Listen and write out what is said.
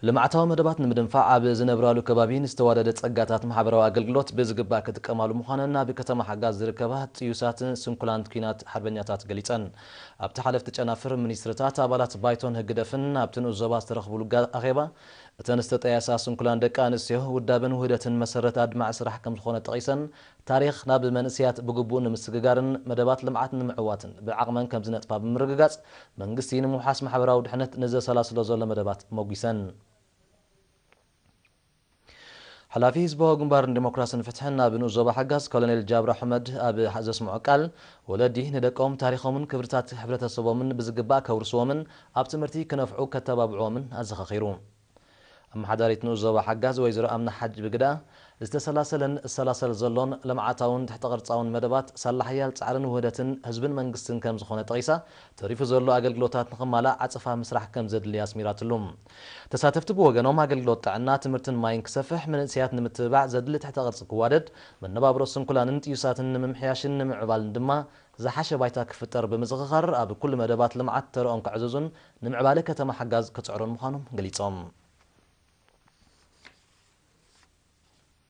ልምዓታዊ መደባት ንምድንፋዕ ኣብ ዝነብራሉ ከባቢ ንዝተዋደደ ጸጋታት ማሕበራዊ ኣገልግሎት ብዝግባእ ክጥቀማሉ ምዃነን ኣብ ከተማ ሓጋዝ ዝርከባ ጥዩሳትን ስንኩላን ኲናት ሓርበኛታት ገሊጸን። ኣብቲ ሓለፍቲ ጨናፍር ሚኒስትርታት፣ ኣባላት ባይቶን ህግደፍን ኣብቲ ንኡስ ዞባ ዝተረኽብሉ ጋ-፣ ኣኼባ፣ እተን ዝተጠየሳ ስንኩላን ደቂ ኣንስትዮ ውዳበን ውህደትን መሰረት ኣድማዒ ስራሕ ከም ዝኾነ ጠቒሰን፣ ታሪኽ ናብ መንእሰያት ብግቡእ ንምስግጋርን መደባት ልምዓት ንምዕዋትን ብዓቕመን ከም ዝነጥፋ ብምርግጋጽ፣ መንግስቲ ንምውሓስ ማሕበራዊ ድሕነት ንዘሰላስሎ ዘሎ መደባት ሞጒሰን። ሓላፊ ህዝባዊ ግንባርን ዲሞክራስን ፍትሕን ኣብ ንኡስ ዞባ ሓጋዝ ኮሎኔል ጃብር ኣሕመድ ኣብ ዘስምዖ ቃል፣ ወለዲ ንደቆም ታሪኾምን ክብርታት ሕብረተሰቦምን ብዝግባእ ከውርስዎምን ኣብ ትምህርቲ ክነፍዑ ከተባብዕዎምን ኣዘኻኺሩ። ኣመሓዳሪት ንኡስ ዞባ ሓጋዝ ወይዘሮ ኣምና ሓጅ ብግዳ፣ ዝተሰላሰለን እሰላሰል ዘሎን ልምዓታውን ትሕተ ቅርጻውን መደባት ሳላ ሓያል ጻዕርን ውህደትን ህዝብን መንግስትን ከም ዝኾነ ጠቒሳ፣ ተሪፉ ዘሎ ኣገልግሎታት ንኽማላእ ዓጸፋ ምስራሕ ከም ዘድሊ ኣስሚራትሉ። ተሳተፍቲ ብወገኖም፣ ኣገልግሎት ጥዕና፣ ትምህርትን ማይን ክሰፍሕ፣ መንእሰያት ንምትብባዕ ዘድሊ ትሕተ ቅርጺ ክዋደድ፣ መነባብሮ ስንኩላንን ጥዩሳትን ንምምሕያሽን ንምዕባልን ድማ ዝሓሸ ባይታ ክፍጠር ብምዝኽኻር፣ ኣብ ኩሉ መደባት ልምዓት ተረኦም ከዕዝዙን ንምዕባለ ከተማ ሓጋዝ ክጽዕሩን ምዃኖም ገሊጾም።